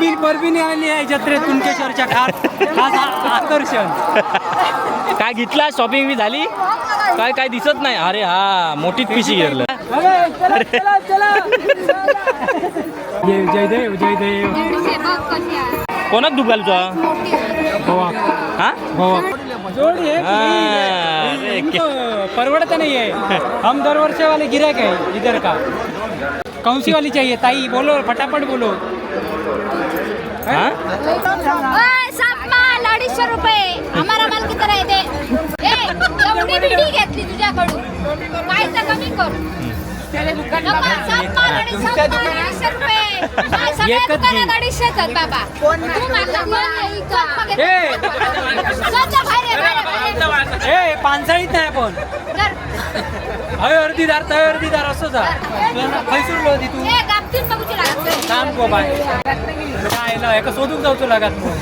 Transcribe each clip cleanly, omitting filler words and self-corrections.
बरबी बरबीने आली आहे जत्रेत कुणकेश्वरच्या खास खास आकर्षण. काय घेतला? शॉपिंग बी झाली? काय काय दिसत नाही. अरे हा मोठीच पिशी घेतलं. अरे, चला, चला, चला. जय जयदेव जयदेव. 150 बघ कशी आहे. कोणाक दूध घालतो? मोठी आहे. गोवा. हा. गोवा जोड़ी है. हाँ, अरे इनको परवड़ता नहीं है. हम दर वर्ष वाले गिराक है इधर का. कौन सी वाली चाहिए ताई? बोलो, फटाफट बोलो. हा? ओय, साप माल 250 रुपये. आम्हाला माल किती राहते? ए, एवढी बिडी घेतली तुझ्याकडून, काय तर कमी कर. नको, साप माल साप माल 250 रुपये. काय सगळ्या एकच घे. दुकानात 250 आहेत बाबा. तू माका बोल, चल मग ए. चल, चल, बाहेर ये, बाहेर ये, बाहेर ये. ए, पानसाळीत नाही आपण. चल. हय अर्धीदार, तय अर्धीदार असं जा. खंय होती तू? ए, गापतीन बघूची लागत. थांब गो बाय, काय ना एका शोधूक जाऊचो लागत मग.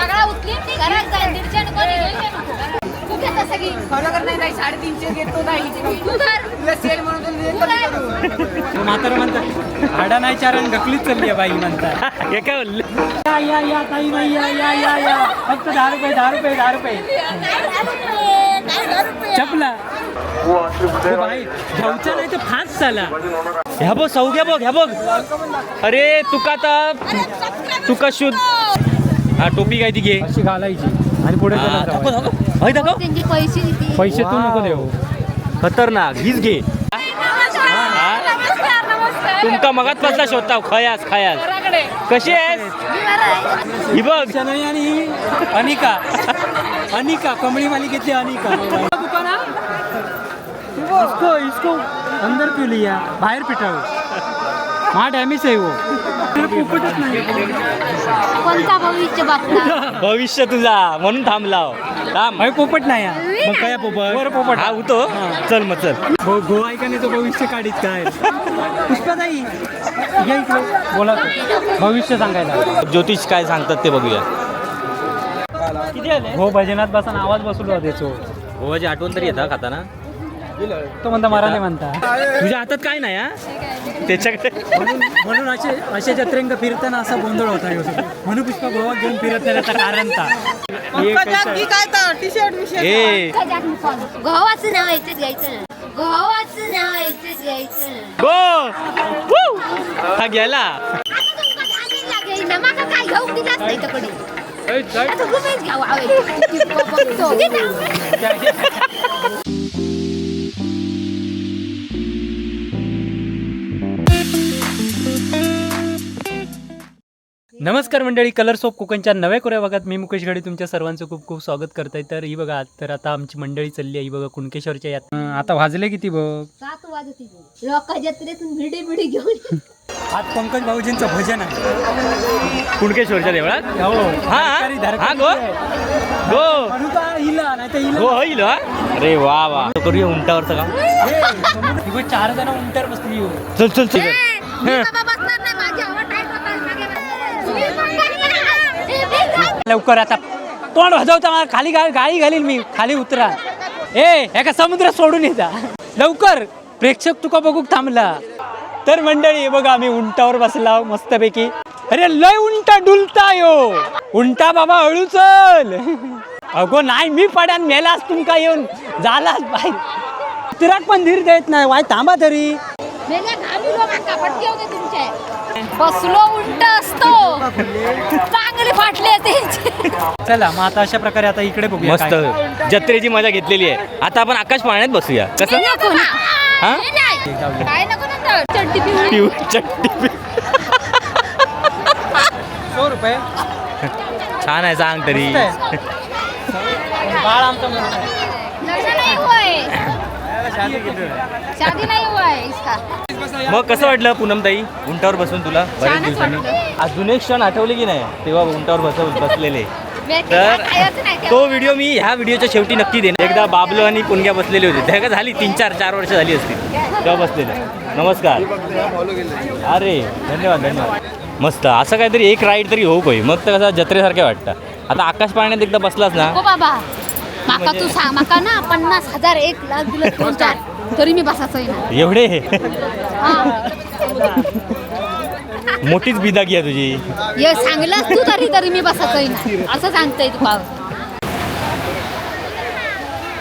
सगळा उचलीन ती घरात जाईल. 150 कोणी घेईल नको. तू घेता सगळी. खरोखर नाही ताई, 350 घेतो ताई. तू धर. तुला सेल म्हणून तुला तू धर. म्हातारा म्हणतात हाडा नाही चारण ढकलीच चालली आहे बाई म्हणतात. हे काय बोलले? या या या ताई बाई, या या या या. फक्त 10 रुपये, 10 रुपये, 10 रुपये. चपला हो बाई, घेऊचा नाही तर फास्ट झाला. ह्या बघ सौग्या, बघ ह्या बघ. अरे तुका आता तुका शुद्ध हा टोपी काय ती घे. अशी घालायची आणि पुढे हा, चालत दाखव जावायचं. दाखव हय दाखव. त्यांचे पैसे किती? पैसे तू नको देऊ. खतरनाक, हीच घे. नमस्कार, नमस्कार. तुमका मगात पासला शोधताव. खयास खयास कशी आहेस? मी बरं आहे. ही बघ. शनई आणि ही अनिका. अनिका कमळी मालिकेतली अनिका. दुकान हा? इसको इसको अंदर क्यों लिया? बाहेर पिटाव. हा डॅमेज आहे वो. पोपटच नाही. कोणता भविष्य बापला? भविष्य तुझा म्हणून थांबलाव, थांब. अरे पोपट नाही हा. मग काय पोपट? वर पोपट. हा होतो. चल मग चल. गोवायकाने तो भविष्य काढीत काय? पुष्पाताई या इकडे. बोला तू. भविष्य सांगायला. ज्योतिष काय सांगतात ते बघूया. हो, भजनात बसून आवाज बसलो त्याचो. गोवाची आठवण तरी येतात खाताना. तो म्हणता मराले म्हणता. तुझ्या हातात काय नाही हा त्याच्याकडे. म्हणून म्हणून असे असे जत्रेंग फिरताना असा गोंधळ होता ह्यो सगळं. म्हणून पुष्पा गोवा घेऊन फिरत नाही त्याचं कारण का. हे कसं आहे? काय तर टी शर्ट विषय. ए. गव्हाचं नाव यायचंच घ्यायचं ना. गव्हाचं नाव यायचंच घ्यायचं ना. गो वू! हा गेला. आता तुमका झाली लागेल ना, माका काय घेऊन दिलाच नाही तकडे. आता रुपयेच घ्यावं हवे. नमस्कार मंडळी, कलर्स ऑफ कोकणच्या नव्या कोऱ्या भागात मी मुकेश घाडी तुमच्या सर्वांचं खूप खूप स्वागत करत आहे. तर ही बघा, तर आता आमची मंडळी चालली आहे. ही बघा कुणकेश्वरच्या यात. आता वाजले किती बघ? 7 वाजत. लोक जत्रेतून भिडी भिडी घेऊन. आज पंकज भाऊजींचं भजन आहे. कुणकेश्वरच्या देवळात. हो. हा धारकरी- धारकरी हा गो आहे. गो. म्हणून तर हिला नाही तर हिला. हो होईल हा. अरे वा वा, करूया उंटावरचं काम. हे, ही बघ, चार जण उंटावर बसली हो. चल चल चल. ए, मी बाबा बसणार नाही, माझी हवा टाईट होतात मागे. तुम्ही पण काय? ए, मी जात. लवकर आता तोंड वाजवता मला खाली गाळी घालील मी. खाली उतरा. ए, एका समुद्र सोडून येता लवकर. प्रेक्षक तुका बघूक थांबला. तर मंडळी हे बघा, आम्ही उंटावर बसला मस्तपैकी. अरे लय उंटा डुलता यो उंटा. बाबा हळू चल. अगो नाही, मी पडान मेलास तुमका येऊन झालास बाई. तिराक पण धीर देत नाही वाय, थांबा तरी. मेल्या घामिलो माका, फटके होते तुमचे. बसलो उंट असतो, चांगले फाटले त्यांचे. चला मग आता अशा प्रकारे आता इकडे बघूया मस्त काय. जत्रेची मजा घेतलेली आहे. आता आपण आकाश पाळण्यात बसूया. कसं? हे नको ना. हा? हे नाही. काय नको नंतर चड्डी पिवळी. पिऊ चट्टी पिऊ. 100 रुपये. छान आहे, सांग तरी. मस्त आहे. बाळ आमचा मोठा आहे. लग्न नाही हुआ है, शादी नहीं हुआ है इसका. मग कसं वाटलं पूनमताई उंटावर बसून तुला बऱ्याच छानच दिवसांनी? वाटलं. आज जुने क्षण आठवले की नाही तेव्हा उंटावर बसलेले? मी तर खायचं नाही तो तेव्हा. व्हिडिओ मी ह्या व्हिडिओच्या शेवटी नक्की देईन. एकदा बाबलो आणि पुणग्या बसलेले होते त्या, का झाली 3 4 4 वर्ष झाली असतील तेव्हा बसलेले. नमस्कार. अरे धन्यवाद धन्यवाद. मस्त असं काहीतरी एक राईड तरी होऊ पाहिजे, मग तर कसं जत्रेसारखं वाटतं. आता आकाश पाळण्यात एकदा बसलास ना. हो बाबा, माका तू सांग, माका ना 50,000 1 लाख दिलं 3 4 तरी मी बसायचं ना. एवढे? हा. मोठीच बिदागी आहे तुझी. ये सांगलास तू तरी तरी मी बसायचंही नाही असं सांगतोय तुका.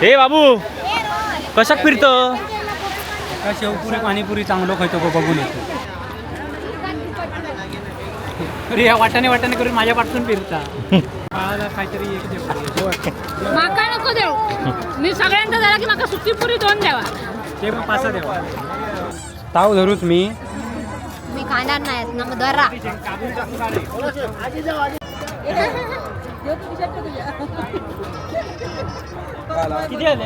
हे बाबू, कशाक फिरतो? का शेवपुरी पाणीपुरी चांगलो खायतो गो बघून येतो. अरे या वाटाणे वाटाणे करून माझ्या पाठून फिरता. बाळाला काहीतरी एक देऊ. माका नको देऊ, मी सगळ्यांचा झाला की माका सुकी पुरी दोन द्यावा. ते पण पासा देवा. ताव धरूच मी. मी खाणार नाही ना, मग धरा.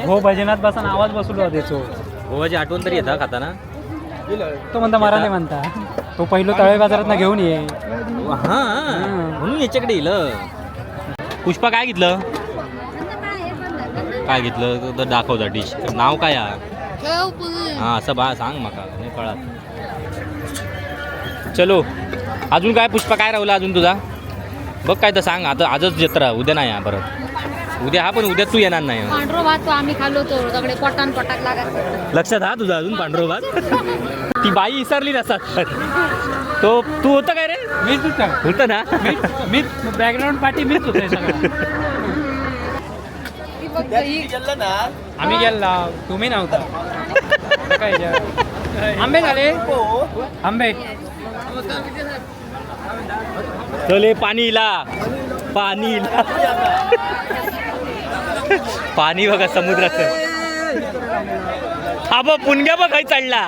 हो, भजनात बसान आवाज बसलो त्याचो. गोवाची आठवण तरी येता खाताना. तो म्हणता मरा नाही म्हणता, तो पहिलो तळे बाजारात ना घेऊन ये. हा, म्हणून याच्याकडे येईल. पुष्पा, काय घेतलं? काय घेतलं तर दाखवता डिश, नाव काय हा? हा, असं बा सांग माका नाही कळत. चलो, अजून काय पुष्पा, काय राहिलं अजून तुझा? बघ काय तर सांग आता. आजच जत्रा, उद्या नाही हा परत. उद्या हा, पण उद्या तू येणार नाही. पांढरो भात तो आम्ही खाल्लो तो सगळे पोटान पोटात लागत. लक्षात हा तुझा अजून पांढरो भात? ती बाई विसरली नसतात तो. तू होतं काय रे? मीच होतं. होतं ना? मी बॅकग्राऊंड पाठी मीच होतो सगळं. आम्ही गेला, तुम्ही नव्हता. काय आंबे झाले आंबे. चले पाणीला, पाणीला पाणी बघा समुद्राचं. हा बघ पुणग्या, बघ खाई चढला.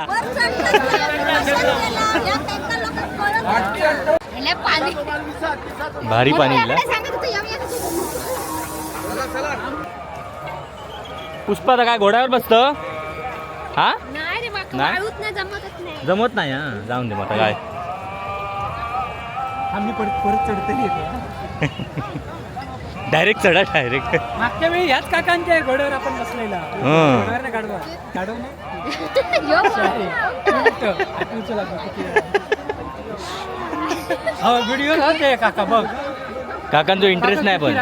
ह्याला पाणी. भारी पाणी इला. सांगत होतो, यम यम. पुष्पा, आता काय घोड्यावर बसत हा? नाही रे माका, नाही? वाळूत नाही, जमतच नाही. जमत नाही. हा, जाऊन दे मग आता काय. आम्ही परत परत चढतली. डायरेक्ट चढा डायरेक्ट. मागच्या वेळी ह्याच काकांच्या घोड्यावर आपण बसलेला. हं. घोड्यावर ना गाढवा, गाढव ना? यो. आठवीचं लागलं किती वेळा. हो, व्हिडिओ होते काका बघ. काकांचा इंटरेस्ट नाही पण.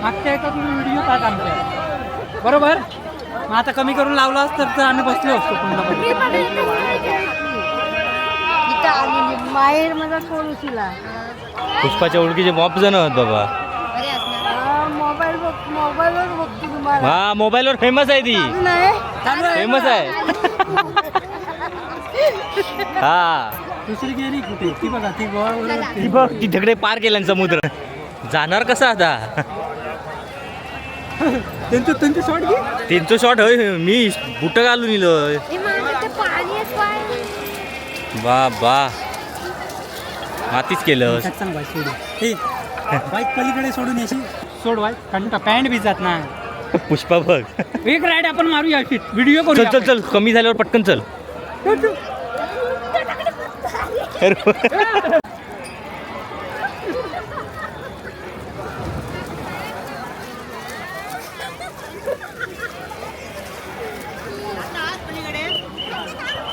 मागच्या एका तुम्ही व्हिडिओ पाहत आमच्या बरोबर. मग आता कमी करून लावला असतं तर आम्ही बसलो असतो पुन्हा परत. इथं आलेली माहेर माझा कोण उचला. पुष्पाच्या ओळखीचे मॉप जण होत बाबा. बरे असणार. मोबाईल बघ, मोबाईलवर बघतो तुम्हाला. हा, मोबाईलवर फेमस आहे ती. नाही. फेमस आहे हा. दुसरी गेली कुठे ती बघा, ती गोवा. ती बघ, ती तिकडे पार केलं समुद्र. जाणार कसं आता? त्यांचं त्यांचं शॉट घे. त्यांचं शॉट होय, मी बुट घालून इलोय. हे मागे ते पाणी आहे काय? वा वा, मातीच केलं. सांग बाई सोडून ए बाईक पलीकडे सोडून येशी सोड बाईक, कारण का पॅन्ट भिजत ना. पुष्पा बघ. एक राईड आपण मारूया अशी व्हिडिओ करू. चल चल चल, कमी झाल्यावर पटकन चल.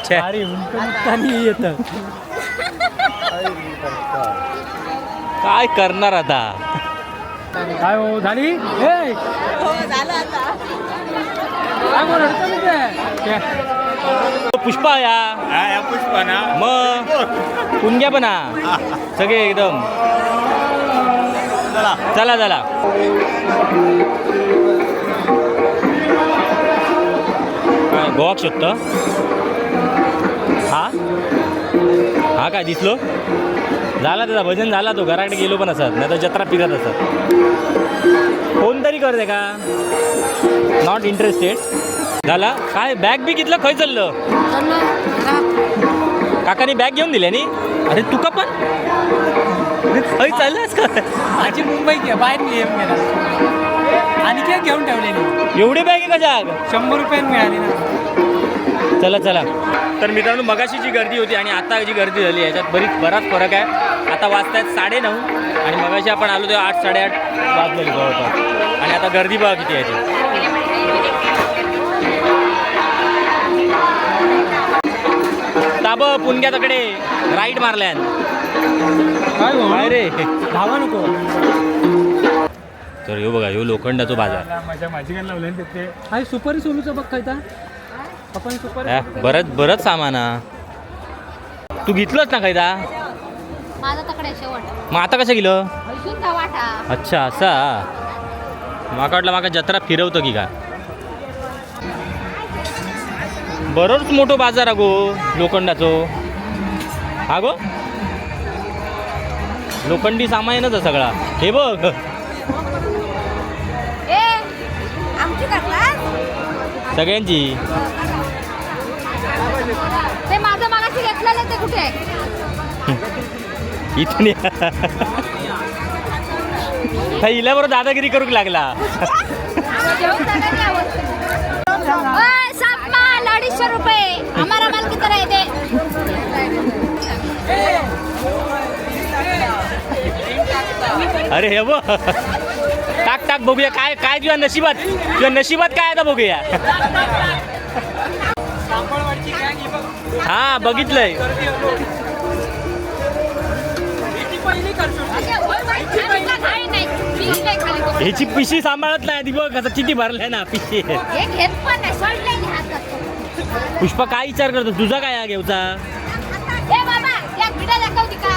छे. अरे उंट येतं. काय करणार आता? काय हो झाली ए हो झालं आता. काय बोल अडचण ते? पुष्पा या. पुष्पा ना. मग पुणग्या पण हा. सगळे एकदम. चला. चला चला. काय गोवाक शोधतं? हा हा, काय दिसलो? झाला त्याचा भजन झाला, तो घराकडे गेलो पण असत नाही तर जत्रा फिरत असत. फोन तरी करते का? Not interested. झाला काय बॅग बी घेतलं? खय चाललं? काकाने बॅग घेऊन दिली नी. अरे तुका पण खय चाललास का? माझी मुंबई घे बाहेर मी येऊन गेला आणि काय घेऊन ठेवलेली. एवढी बॅग आहे कशा? 100 रुपयात मिळाली ना. चला चला. तर मित्रांनो, मगाशी जी गर्दी होती आणि आता जी गर्दी झाली याच्यात बराच फरक आहे. आता वाजतायत 9:30 आणि मगाशी आपण आलो तेव्हा 8 8:30 वाजलेली जवळपास. आणि आता गर्दी बघा किती आहे ती. ताब पुणग्या तकडे राईट मारल्यान. काय हो? काय रे? धावा नको. तर ह्यो बघा, ह्यो लोखंडाचा बाजार. अरे सुपारी सोलूचा बघ काय. आपण सुपारी हा, बरंच बरंच सामान हा. तू घेतलंच ना कायदा? माझा तकडे शेवट. मग आता कसं गेलं? सुद्धा वाटा. अच्छा, असा माका वाटलं माका जत्रा फिरवतो की काय. बरोच मोठो बाजार अगो लोखंडाचो. अगो लोखंडी सामानच आहे सगळा. हे बघ. ए, आमची करला. सगळ्यांची. ते माझं मागाशी घेतलेलं ते कुठे आहे? इथून या. त्या हिला बरोबर दादागिरी करूक लागला. घेऊन जा का नाही आवडतं? ओय, साप माल 250 रुपये. हमारा माल किती राहते? अरे हे बघ, टाक टाक, बघूया काय काय तुझ्या नशिबात, तुझ्या नशिबात काय आता बघूया. हा बघितलंय. ह्याची पिशी सांभाळत नाही ती, बघ आता किती भरलाय ना पिशी. हे घेत पण नाही, सोडलंय नाही हातात. पुष्पा काय विचार करतो तुझा काय हा घेऊचा? ए बाबा, या भिडा दाखवती का?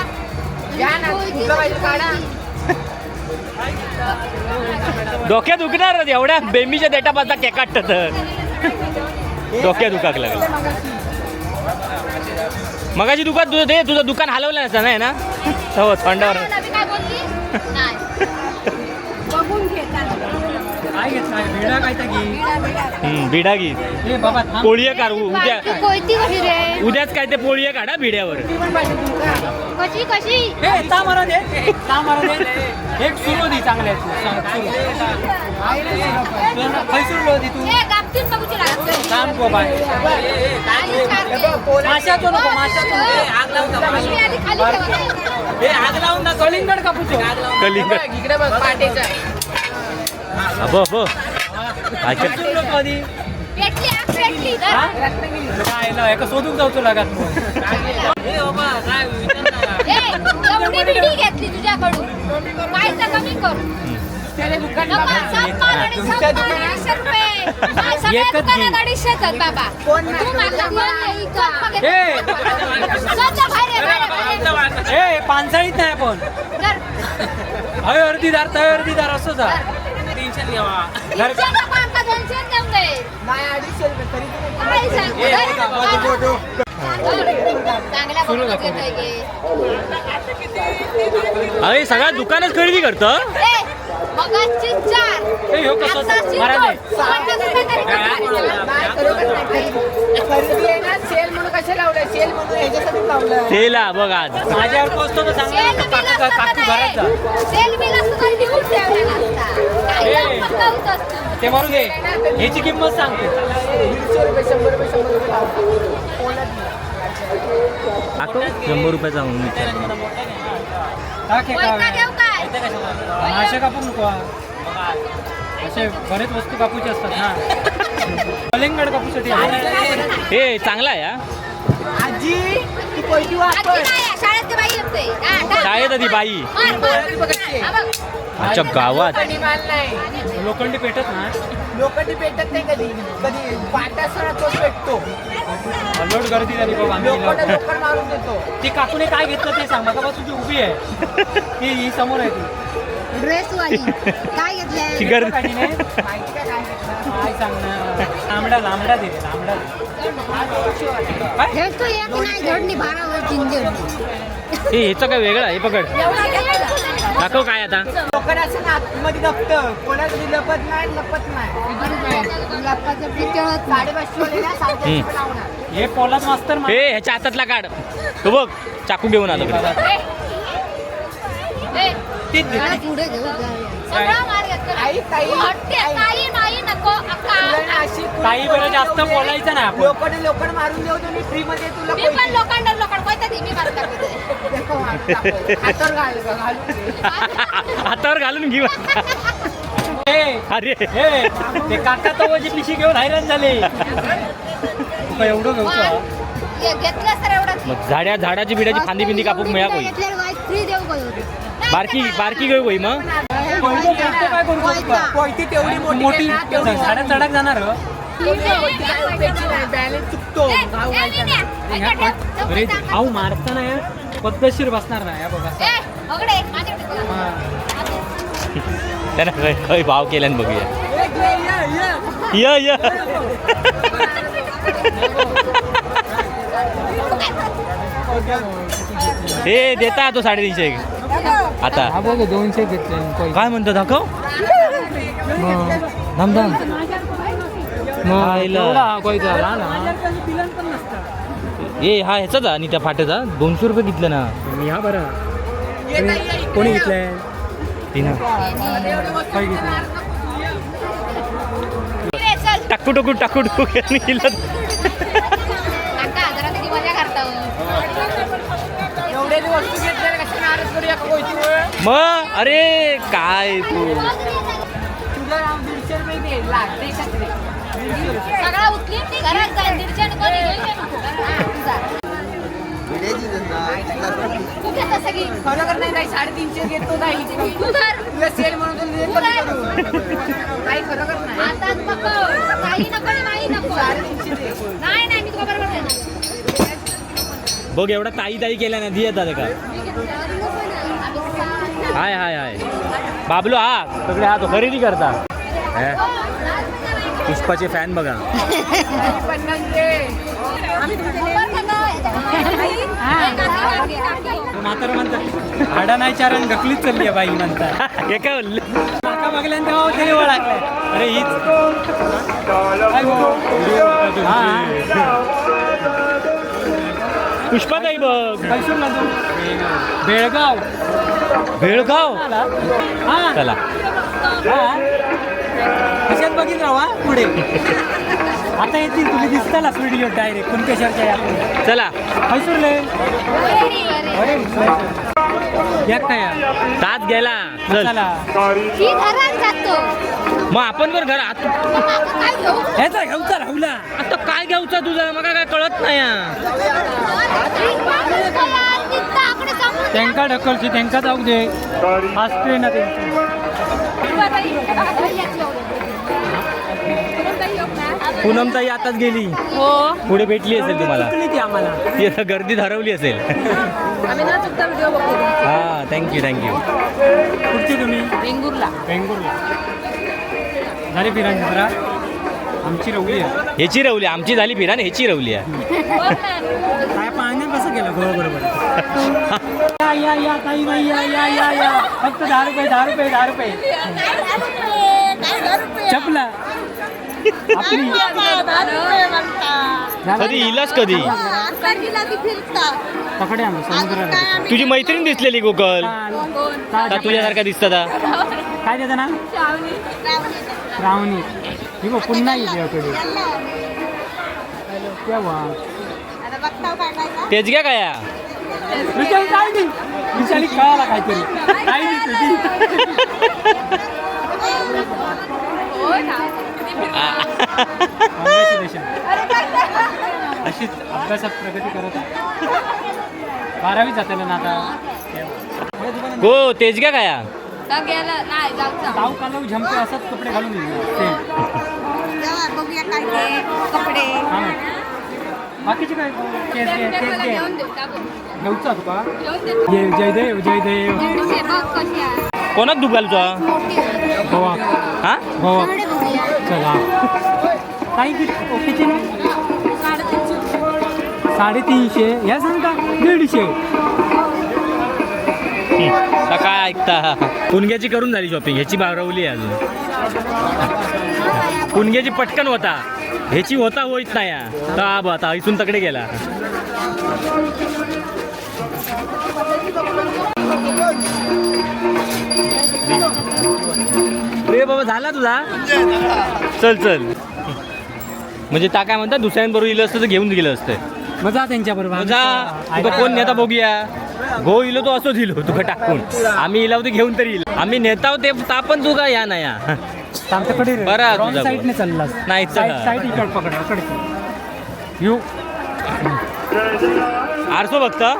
डोक्या दुखणार एवढ्या बेमीच्या देठापासून केकाटत तर डोक्या दुखाक लागलं. मगाशी दुकान तुझं ते तुझं दुकान हलवलं नसतं नाही ना? हो थंडावर. काय काय बोलली नाही. बघून घे चालेल. काय घेतला भिडा काय तर घे. भिडा घे. ए बाबा थांब. पोळी काढ उद्या. बारकी कोयती कशी रे? उद्याच काय ते पोळी काढा भिड्यावर. कशी कशी? ए ता मारा दे, ता मारा दे. एक सुरू दी चांगल्याची सांग सुरू खै सुरू दी तू. ए गापतीन बघूची लागत. थांब गो बाय. आणि चार. माशाचो नको, माशाचो नको. पिशवी आधी खाली ठेवा. ए आग लावून ना कलिंगड कापूचो. कलिंगड. इकडे बघ पाटेचा. अबो अबो अच्छा. सुरू नको आधी. पेटली आग, पेटली. हा? काय ना एका शोधून जाऊचो लागत मग. ए, एवढी बिडी घेतली तुझ्याकडून, काय तर कमी कर. नको, साप माल आणि साप माल 250 रुपये. काय सगळ्या एकच घे. दुकानात 250 आहेत बाबा. तू मागं घेऊन ये, चल मग. ए. चल जा बाहेर ये, बाहेर ये, बाहेर ये. ए पानसाळीत नाही आपण. कर. हय अर्धीदार तय अर्धीदार असं जा. तीनशे नको, आमका 200 देऊन दे. नाही, 250 रुपये तरी तुम्ही. काय सांगतो? धर. चांगला बघूनच घेतोय गे. अरे सगळ्या दुकानच खरेदी करतं. ए, मगाची चार. ए, ह्यो कसं? आताची मारा दोन. दे. 50 रुपये तरी कमी कर. नाही, खरोखर नाही. खरेदी आहे ना सेल म्हणून कशा लावलंय? सेल म्हणून ह्याच्यासाठी लावलंय. तेला बघ आज. माझ्यावर पोचतो तर सेल चांगला. बिल काकू असतं का काकू घरात जा. नाही? सेल बिल असतं तर लिहून ठेवलेलं असतं. काय ए. गंमत करीत असतो. ते मारू दे, ह्याची किंमत सांगतो. 150 रुपये, 100 रुपये, 100 रुपये लावतो. दाखव, 100 रुपयाचा म्हणून विचार. टाक हे कोयता काय. घेऊ काय? मासे कापू नको हा. असे बरेच वस्तू कापूचे असतात ना, कलिंगड कापूसाठी आहे. हे चांगला आहे हा. आजी तू कोयती आजी वापर. नाही, शाळेत ती बाई येते. हा, टाक. शाळेत ती बाई. मार, मार. हा, बघ. अच्छा गावात. माल नाही. लोखंडी पेटत ना. लोखंडी पेटत नाही कधी कधी. पाटा सणा तोच पेटतो. अलोट गर्दी झाली बाबा आम्ही लोखंड गेल्यावर. लोखंड मारून देतो. ती काकूने काय घेतलं ते सांग. मगापासून ती उभी आहे ती, ही समोर आहे ती. ड्रेस वाली काय घेतलंय? ती गर्दी. काय तिने? माहिती का काय घेतलं? काय सांगणार, लांबडा लांबडा दे रे, लांबडा दे. काय? हे तो एक नाही धडणी भारावर जिंजर. हे ह्याचं काय वेगळं आहे हे पकड. दाखव काय आता. लोखंड असं ना आतमध्ये लपतं, कोणाच लपत नाही, लपत नाही. 550 वाले ना 450 लावणार. हे पोलाद मास्तर हे ह्याच्या हातातला काढ. तो बघ चाकू घेऊन आलो इकडे. ए. ए, तीच दे. सगळा मार घेतला. आई, ताई, तू हट्टी आहे. ताई नाही नको अक्का. तुला ना अशी कुणी ताई बरं जास्त ठेवले, बोलायचं नाही आपण. लोखंड लोखंड मारून देऊ तुम्ही फ्री मध्ये तुला मी पण पैसे. लोखंड लोखंड कोयता दे, मी मारून टाकते. देखो, मारून टाकू. हातावर घाल घालून दे. हातावर घालून घेऊ. ए, अरे ए, ते काका तो माझी पिशी घेऊन हैराण झाले. तुका एवढं घेऊचो हा? ये, घेतलं तर एवढं. मग झाड्या झाडाची बिडाची फांदी बिंदी कापूक मिळा कोई. बारकी बारकी घेऊ कोई मग. पहिलं मोठं काय करू शकतो? कोयती तेवढी मोठी मोठी आहे ना, तेवढी झाडा चढक जाणार हो. बॅलन्स चुकतो. अरे भाऊ मारताना या पद्धतशीर बसणार नाही, हा बघा. त्यांना खय भाव केल्यान बघूया. य य हे देता तो 350 आता. हा बघ, 200 घेतले. काय म्हणतो दाखव. थांब थांब. आईला. ए हा ह्याचाच आणि त्या फाट्याचा 200 रुपये घेतलं ना. ह्या बरं कोणी घेतलंय? तिनं. काय घेतलं? टाकू टाकू टाकू टाकू गेलं. एवढे वस्तू घेतल्या कशी नाराज करूया का कोयती? मग अरे काय तू तुझा 150 रुपये दे लागते छत्री. सगळा उचली घरात जाईल 150 कोणी घेईल तुझा. तू घेता सगळी. खरोखर नाही नाही 350 घेतो नाही. तू धर. तुला सेल म्हणून तुला देतो कमी करून. नाही खरोखर नाही. आता पकड, काही नको आणि माई नको. 350 दे. नाही नाही, मी तुला बरोबर देणार. बघ एवढा ताई ताई केल्या ना दी येतात का. हाय हाय हाय बाबलो, हा सगळे हा तो खरेदी करता. हे, पुष्पाचे फॅन बघा. 50 दे. म्हातारं म्हणतात हाडा नाही चारण गकलीच चालली आहे बाई म्हणतात. हे काय बोलले? काका मागल्यान तेव्हा त्याने ओळखलंय, अरे हीच काय गो? हा. पुष्पाताई बघ. मैसूरला जाऊ. बेळगाव. भेळगाव. हा. चला. हा. कशात बघित राहा पुढे आता येतील तुम्ही दिसतालाच व्हिडिओ डायरेक्ट कुणकेश्वरच्या या पुढे. चला. म्हैसूरले अरे या काय या? तास गेला चल. चला. ही घरात जातो. मग आपण पण घर आता. मग मागं काय घेऊ? ह्याचा घेऊचा राहुला. आता काय घ्यायचा तुझा मला काय कळत नाही हा. त्यांका ढकलची, त्यांका जाऊ दे. फास्ट ट्रेन आहे त्यांची. पूनमताई आताच गेली. हो. पुढे भेटली असेल तुम्हाला. चुकली ती आम्हाला. ती आता गर्दी हरवली असेल. आम्ही ना चुकता व्हिडिओ बघतो. हा thank you thank you. कुठची तुम्ही? वेंगुर्ला. बेंगळूरला. झाली फिरायची जरा आमची रवली आहे. ह्याची रवली आमची झाली फिरा आणि ह्याची रवली आहे. काय पाण्यात कसं गेलं? बरोबर बरोबर. या या या ताई बाई या या या या फक्त 10 रुपये 10 रुपये 10 रुपये. चपला आपली. कधी इलास कधी पकडे आम्ही समुद्राला. तुझी मैत्रीण दिसलेली गोकल का तुझ्यासारखा दिसत आता? काय देता ना श्रावणी ही बघ पुन्हा येईल याकडे केव्हा. तेच घ्या काय विचार काय नाही विचारी कळाला काहीतरी काही नाही तुझी. Congratulations. अशीच अभ्यासात प्रगती करत आहे. 12वी जाताना ना आता. गो तेज घ्या काय ताव कालव झंपे असंच कपडे घालून येईल. Same. बघूया काय ते कपडे. हा ना. बाकीचे काय केस घे केस घे घेऊचा तुका जय जयदेव जयदेव. कोणाक धूप घालतो? गोवा. हा गोवा. चला काही किती किती नाही 350 ह्या सांगता 150. का काय ऐकता? कुणग्याची करून झाली शॉपिंग. ह्याची बारवली आहे अजून. कुणग्याची पटकन होता, ह्याची होता होईत नाही हा. तर हा बा आता इथून तकडे गेला. रे बाबा झाला तुझा. चल चल. म्हणजे ता काय म्हणतात दुसऱ्यांबरोबर इलं असतं तर घेऊन गेलं असतं. मग जा त्यांच्या बरोबर. जा तुका कोण नेता बघूया. गो इलो तो असो दिलो तुका टाकून आम्ही इलाव ते घेऊन तरी इलो. आम्ही नेताव ते ता पण तुका या ना या. आमच्याकडे बरं आहे रॉंग तुझा साईडने चालला. नाही, साईड चला. साईड इकड पकड इकडे you. आरसो बघता.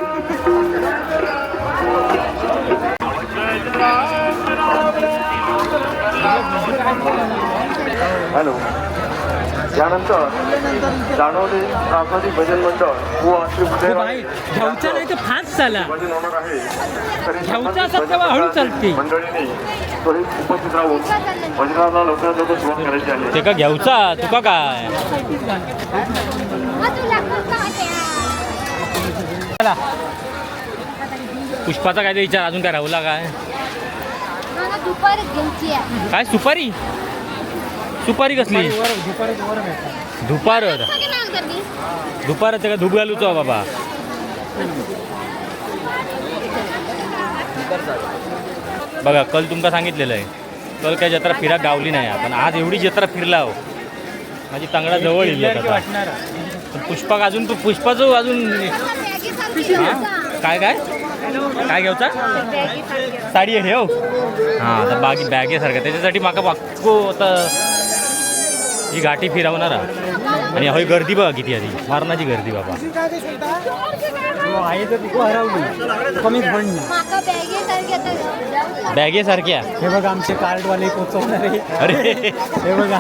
यानंतर दानवली प्रासादिक भजन मंडळ व श्री हो बाई, उदयराजे घेवचा नाही तर फास्ट झाला. भजन होणार आहे. तरी घेवचा असत तेव्हा हळू चालते. मंडळींनी त्वरित उपस्थित राहून भजनाला लवकरात लवकर सुरुवात करायची आहे. ते का घेवचा तुका काय? हा, तुला कसं चला. पुष्पाचा काय ते विचार अजून काय राहुला काय? मला दुपारी घ्यायची आहे. काय सुपारी? सुपारी कसली? दुपारी वर भेटतात. दुपार सगळे नाव करते. दुपार का धूप घालूचो बाबा. बघा कल तुमका सांगितलेलं आहे, कल काय जत्रा फिरा गावली नाही आपण. आज एवढी जत्रा फिरला हो, माझी तांगडा जवळ येईल आता. वाटणार. पण पुष्पाक अजून तो पुष्पाचं अजून बॅगेसारखी हा? घ्यायचा. काय काय काय घेवचा साडी आहे हो. हां आता बागी बॅगेसारखं त्याच्यासाठी माका बाको आता ही गाठी फिरवणार हा. आणि हय गर्दी बघा किती आधी मारणाची गर्दी बाबा. आई तर तुका हरवली कमीच पडली. माका बॅगेसारखी आता बॅगेसारख्या. हे बघा आमचे कार्डवाले पोचवणारे. अरे हे बघा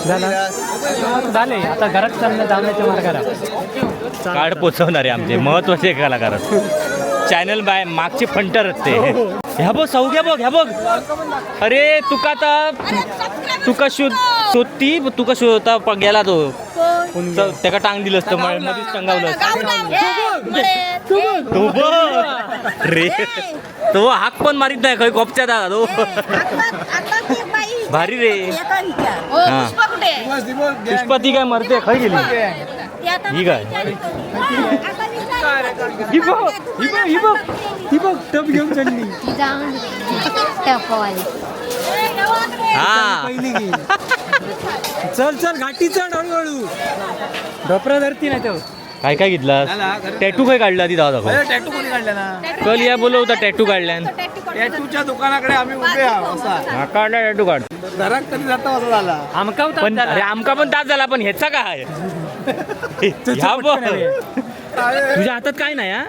झालं झाले आता घरात चाललं जाण्याच्या मार्गाला. कार्ड पोचवणारे आमचे महत्वाचे कलाकार चॅनल बाय मागचे फंटर आहेत ते. ह्या बघ सौग्या बघ, ह्या बघ. अरे तुका आता तुका शोध शोधती तुका शोधता गेला तो. त्याका टांग दिलं असतं मध्येच टंगावलं असतं. तो बघ रे तो हाक पण मारीत नाही खंय कोपच्या दादा तो भारी रे. हा. पुष्पा ती काय मरते खय गेली ही काय? ही बघ ही बघ ही बघ ही बघ टप घेऊन चालली. ती जाऊन टपवाली. हा पहिली गी. चल चल घाटी चढ हळूहळू ढोपरा धरती नाही तो. काय काय घेतला? टॅटू काय काढला ती दादा दाखव. टॅटू कोणी काढला ना? कल या बोलवता टॅटू काढल्यान. टॅटूच्या दुकानाकडे आम्ही उभे आहोत असा. हा काढला टॅटू काढ. घरात कधी जाता असा झाला. आमका होता पण अरे आमका पण तास झाला पण ह्याचा काय? ह्या बघ. तुझ्या हातात काय नाही हा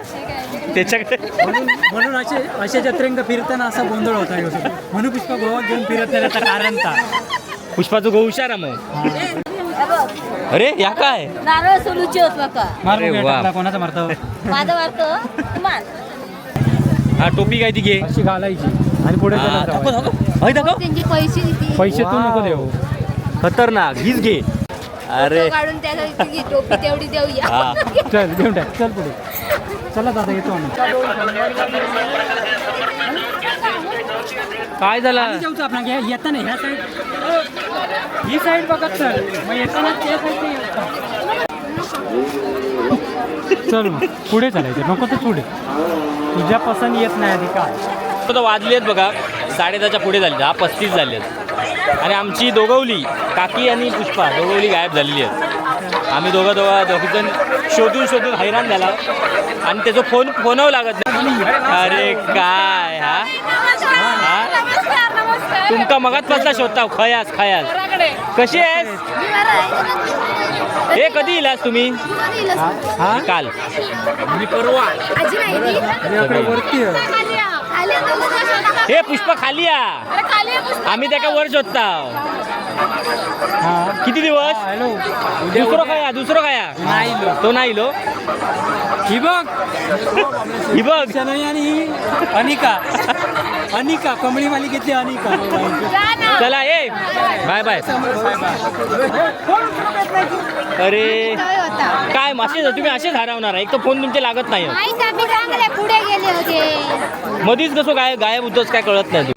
त्याच्याकडे. म्हणून म्हणून असे अशा जत्रेंका फिरताना असा गोंधळ होता ह्यो सगळं. म्हणून पुष्पा गोवा घेऊन फिरत नाही त्याचा कारण का? पुष्पाचं गो हुशार आहे मग. अरे या काय? नारळ सोलूची होत माका. मार अरे बघूया वा. टाकला कोणाचा मारतो. माझं मारतो मार. हा टोपी काय ती घे. अशी घालायची आणि पुढे हा, चालत दाखव, राहायचं. दाखव. हय, दाखव. त्यांची पैसे दिली. पैसे तू नको देऊ. खतरनाक हीच घे. अरे काढून त्याला ती टोपी तेवढी देऊया. हा. चल घेऊन टाक चल पुढे चला दादा येतो आम्ही. काय झालं? जाऊच आपण येताना ह्या साईड ही साईड बघत चल मग येताना त्या साईड चल मग पुढे चालायचं नको तर पुढे तुझ्या पसंत येत नाही आधी काय. आता वाजली आहेत बघा 10:30च्या पुढे झाली, 10:35 झाली आहेत. आणि आमची दोघवली काकी आणि पुष्पा दोघवली गायब झालेली आहेत. आम्ही दोघं दोघं दोघजण शोधून शोधून हैराण झाला आणि त्याचा फोन फोनव लागत नाही. अरे काय हा हा? नमस्कार नमस्कार. तुमका मगात पासला शोधता खयास खयास कशी आहेस? मी बरं आहे. हे कधी इलास तुम्ही? तू कधी इलास? हा काल मी परवा. आजी नाही ती? इकडे वरती आहे. खाली आ. खाली आ, पुष्पा शोधा. हे पुष्पा खाली या. अरे खाली आ, पुष्पा. आम्ही त्याका वर शोधता. हा किती दिवस? हॅलो दुसरं काय? दुसरं काय? तो नाही लो. ही बघ ही बघ शनई आणि ही अनिका अनिका कमळी मालिकेतली अनिका. जा ना. चला ए बाय बाय. अरे तोय होता. काय असे तुम्ही असेच हरवणार आहे. एक तर फोन तुमचे लागत नाही. नाही आम्ही चांगले पुढे गेले होते. मधीच कसं काय गायब होतोस काय कळत नाही तू.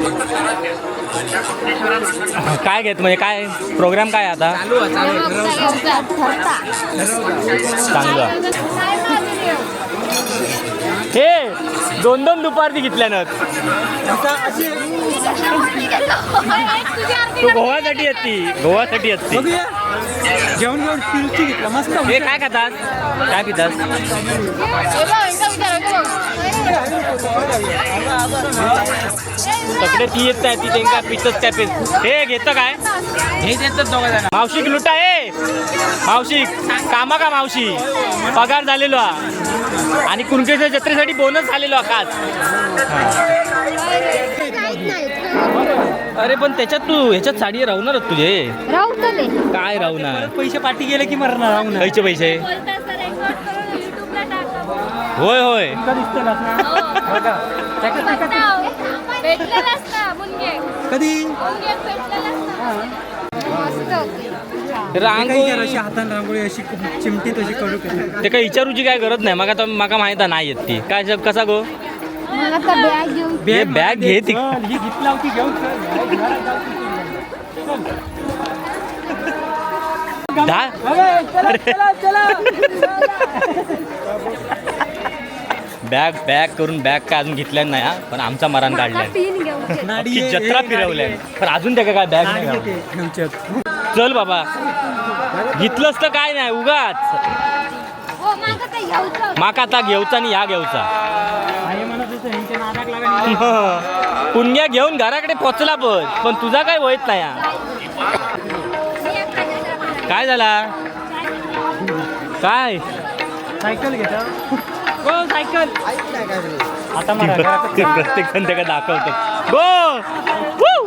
काय घेत म्हणजे काय प्रोग्राम काय आता? चांगलं. हे दोन दोन दुपारती घेतल्यानं तू गोवासाठी असती गोवासाठी असती. बघूया घेऊन घेऊन फिरची घेतला मस्त. हे काय खातात काय पितात? तकडे ती येत नाही ती त्यांका पितच काय पित हे घेतं काय? हे देतात दोघं जण. मावशीक लुटा ए मावशी कामा का मावशी पगार झालेलो हा. आणि कुणकेश्वर जत्रेसाठी बोनस झालेलो हा खास. अरे पण त्याच्यात तू ह्याच्यात साडी राहणारच तुझे. राहतले. काय राहणार? पैसे पाठी गेले की मरणार राहू ना. खायचे पैसे. होय होय. दिसतं ना बघा. भेटलेलाच ना मुलगे. कधी? मुलगे भेटलेलाच ना. मस्त होती. रांगोळी अशी हाताने रांगोळी अशी चिमटी तशी करू. ते काही विचारूची काय गरज नाही. माका तर माका माहित नाही येत ती काय कसा गो. मला आता बॅग घेऊन हे बॅग घे ती. चल, ही घेतला होती घेऊन चल. घरात जाऊ तू. दहा. अरे, चला, चला, चला. बॅग बॅग करून बॅग काय अजून घेतल्या नाही हा, पण आमचा मरण काढलाय. पिन घेऊन. नाडी अख्खी आहे, जत्रा हे, फिरवल्या नाडी पण अजून त्या काय बॅग आहे. नाही नाडी गावली. आहे ते, घेऊच्यात. चल बाबा, घेतलंस तर काय नाही उगाच. हो, माका तर घेऊचं. माका आता घेऊचा आणि ह्या घेऊचा. आई म्हणत होतं, ह्यांच्या नादाक लागायला. पुण्या घेऊन घराकडे पोचला पण पण तुझा काय वयत नाही हा. मी एक खाल्लेलं. काय झाला काय? सायकल घेता हो सायकल. आता मला घरात ते प्रत्येक जण त्याला दाखवतो गो. वू!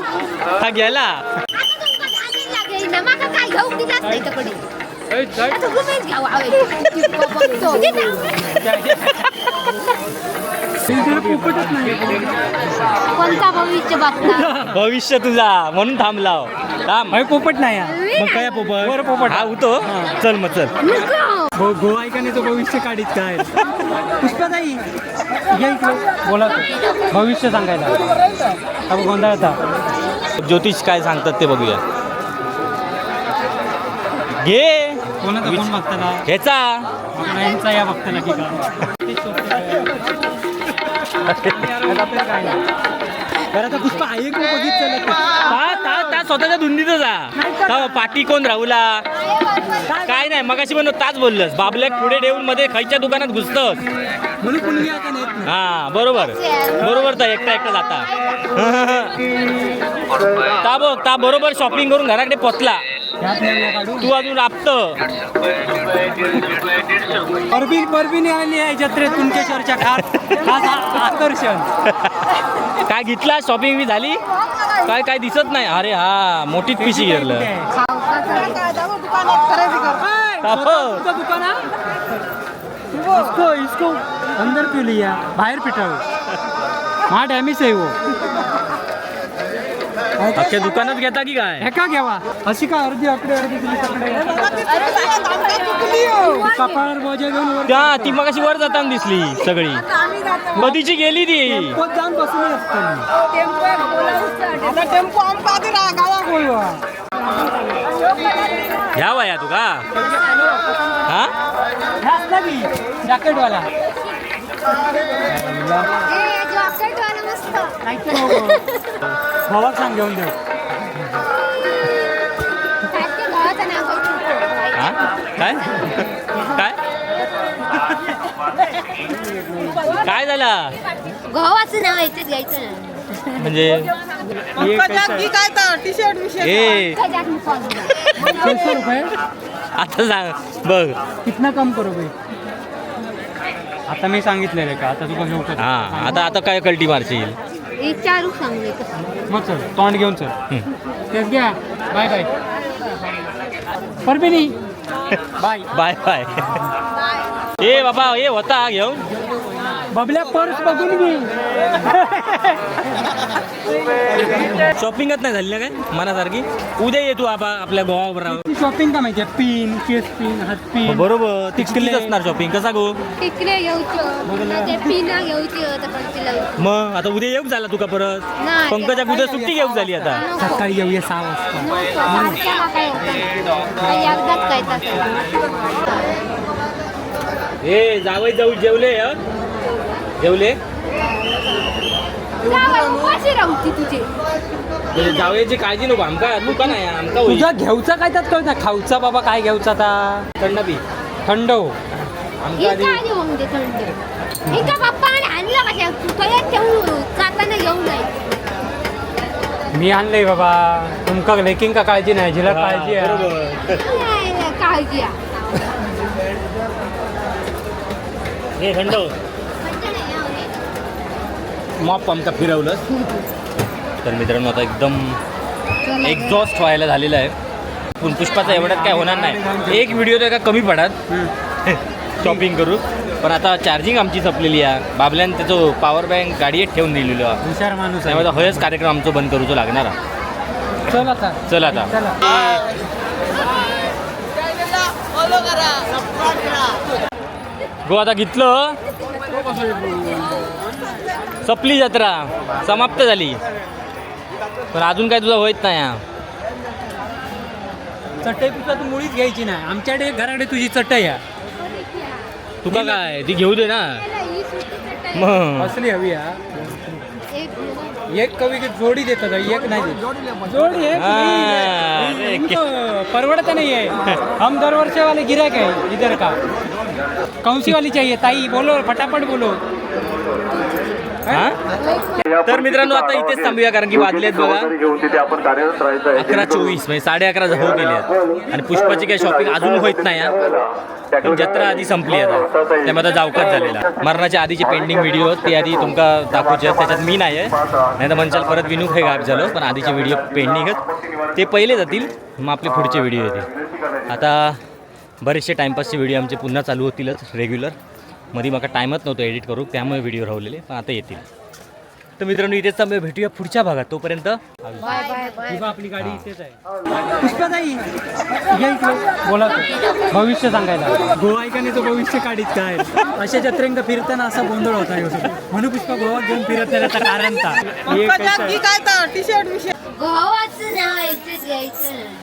हा गेला. आता तुमका धागिन लागेल ना, माका काय घेऊक दिलाच नाही तकडे. आता रुपयेच घ्यावं हवे. बघतो. दे ना. पोपटच नाही. कोणता भविष्य बघता? भविष्य तुझा म्हणून थांबला हो. थांब. अरे पोपट नाही हा. मग काय पोपट? वर पोपट. हा होतो. चल मग चल. नको. गोवा ऐकाने तो भविष्य काढीत काय पुष्पाताई या इकडे बोला तू. भविष्य सांगायला अब गोंधळता. ज्योतिष काय सांगतात ते बघूया. घे. कोणाचा कोण बघताना? ह्याचा. यांचा या बघताना की का काय नाही. बरं आता पुष्पा आहे का बघितलं? ता ता ता स्वतःच्या धुंदीतच जा. ता पाठी कोण राहुला काय नाही. मगाशी पण ताच बोललंस बाबल्याक पुढे ठेवून मध्ये खायच्या दुकानात घुसतस. म्हणून कुणी आता नेत नाही. हा बरोबर बरोबर. ता एकटा एकटा जाता. ता बघ ता बरोबर शॉपिंग करून घराकडे पोचला. ह्यात नाही काढू. तू अजून राबत. परबी परबीने आली आहे जत्रेत कुणकेश्वरच्या खास खास आकर्षण. काय घेतला? शॉपिंग बी झाली काय? काय दिसत नाही. अरे हा मोठीच पिशी घेतलं. तुमचं दुकान हा? इसको इसको अंदर क्यों लिया? बाहेर पिटाळू हा डॅमेज आहे वो. अख्ख्या दुकानात घेता की काय? हे का घ्यावा अशी का अर्धी अकडे अर्धी दिली तकडे कपाळावर बोजा घेऊन वर त्या ती मगाशी वर जाताना दिसली सगळी. कधीची गेली ती. टेम्पोत जाऊन बसली असताना आता टेम्पो आमका आधी गावाक बोलवा. ह्या वया तुका हा. ह्या असला की जॅकेटवाला. ए, जॉकेटवाला मस्त. भावाक सांग घेऊन देऊ. सारखे भावाचं नाव घेतो. हा? काय काय काय झाला? गव्हाचं नाव याच्यात घ्यायचं ना. म्हणजे काय तर टी शर्ट विषय. ए काय जात मी follow. 600 रुपये. आता सांग बघ. कितना कम करू भाई? आता मी सांगितलेलं का आता तुका घेऊ का? हा आता आता काय कल्टी मारशील? विचारू सांगले कसं. मग चल तोंड घेऊन चल. तेच घ्या. बाय बाय परबिनी बाय. Bye bye. ए बाबा ए होता घेऊन. बबल्या पर्स बघून घे. शॉपिंगच नाही झाली ना काय मनासारखी. उद्या ये तू आपा आपल्या गोवा बरोबर. शॉपिंग का माहिती पिन केस पिन हात पिन. बरोबर तिकलीच असणार शॉपिंग कसा गो. टिकले घेऊच्यो ते पिना घेऊच्यो तकडची लावून. मग आता उद्या येऊ झाला तुका परत. नाही. पंकजा उद्या सुट्टी घेऊ झाली आता. नको. सकाळी येऊया 6 वाजता. नको. सारख्या माका येतात. काही एकदाच काय तसं. ए जावई जाऊ जेवले हं? जेवले? जावई उपाशी राहूची तुझे. म्हणजे जावयाची काळजी नको आमका तुका नाही आमका होईल. तुझा घेऊचा काय त्यात कळत नाही खाऊचा बाबा काय घेऊचा आता. थंड पी. थंड हो. आमका आधी हिका आधी होऊन दे थंड. हिका पप्पाने आणलं कशा थंय ठेवून जाताना घेऊन नाही. मी आणलंय बाबा तुमका लेकिंग का काळजी नाही जिला काळजी आहे. बरोबर. नाही, काळजी आहे. हे थंड हो. थंड नाही, हा, हे. मॉप आमचा फिरवलं. तर मित्रांनो आता एकदम एक्झॉस्ट व्हायला झालेलं आहे. पण पुष्पाचा एवढ्यात काय होणार नाही, एक व्हिडिओ तर का कमी पडत शॉपिंग करू. पण आता चार्जिंग आमची संपलेली आहे. बाबल्यान त्याचो पॉवर बँक गाडयेत ठेवून दिलेलो आहे. हुशार माणूस त्यामुळे आता हयच कार्यक्रम आमचो बंद करूचो लागणार आहे. चल आता. चल आता. चला. गो आता घेतलं, सपली जत्रा, समाप्त झाली. पण अजून काय तुझा होत नाही हा. चटई तुझा तू मुळीच घ्यायची नाही. आमच्याकडे घराकडे तुझी चटई आहे. तुका काय ती घेऊ दे ना मग. असली हवी हा. एक कवी की जोडी देतात, एक नाही देत. जोडी एक हा, नाही. अरे उनको परवडत नहीं है. हम दर वर्ष वाले गिराक है इधर का. कौन सी वाली चाहिए ताई? बोलो, फटाफट बोलो. हा? तर मित्रांनो आता इथेच थांबूया, कारण की वाजलेत बघा घेऊन तिथे आपण कार्यरत राहायचं आहे. 11:24, म्हणजे 11:30 होऊ गेले आहेत. आणि पुष्पाची काही शॉपिंग अजून होत नाही हा. पण जत्रा आधी संपली आता, त्यामुळे आता जावकाच झालेला. मरणाच्या आधीचे पेंडिंग व्हिडिओ ते आधी तुमका दाखवचे आहेत. त्याच्यात मी नाही आहे, नाही तर म्हणशाल परत विनू खाई गायब झालो. पण आधीचे व्हिडिओ पेंडिंग आहेत, ते पहिले जातील, मग आपले पुढचे व्हिडिओ येतील. आता बरेचसे टाईमपासचे व्हिडिओ आमचे पुन्हा चालू होतीलच रेग्युलर. मध्ये माका टाईमच नव्हतं एडिट करू, त्यामुळे व्हिडिओ राहिलेले, पण आता येतील. तर मित्रांनो इथेच थांबूया, भेटूया पुढच्या भागात. तोपर्यंत बाय बाय बाय. ही बा आपली गाडी इथेच आहे. पुष्पाताई या इकडे, बोला तू. भविष्य सांगायला गोवा ऐकाने तो भविष्य काढीत काय. अशा जत्रेंका फिरताना असा गोंधळ होता ह्यो सगळं. म्हणून पुष्पा गोवा घेऊन फिरत नाही त्याचं कारण ता. हे कसं आहे? गोवाच नाव इथेच घ्यायचं.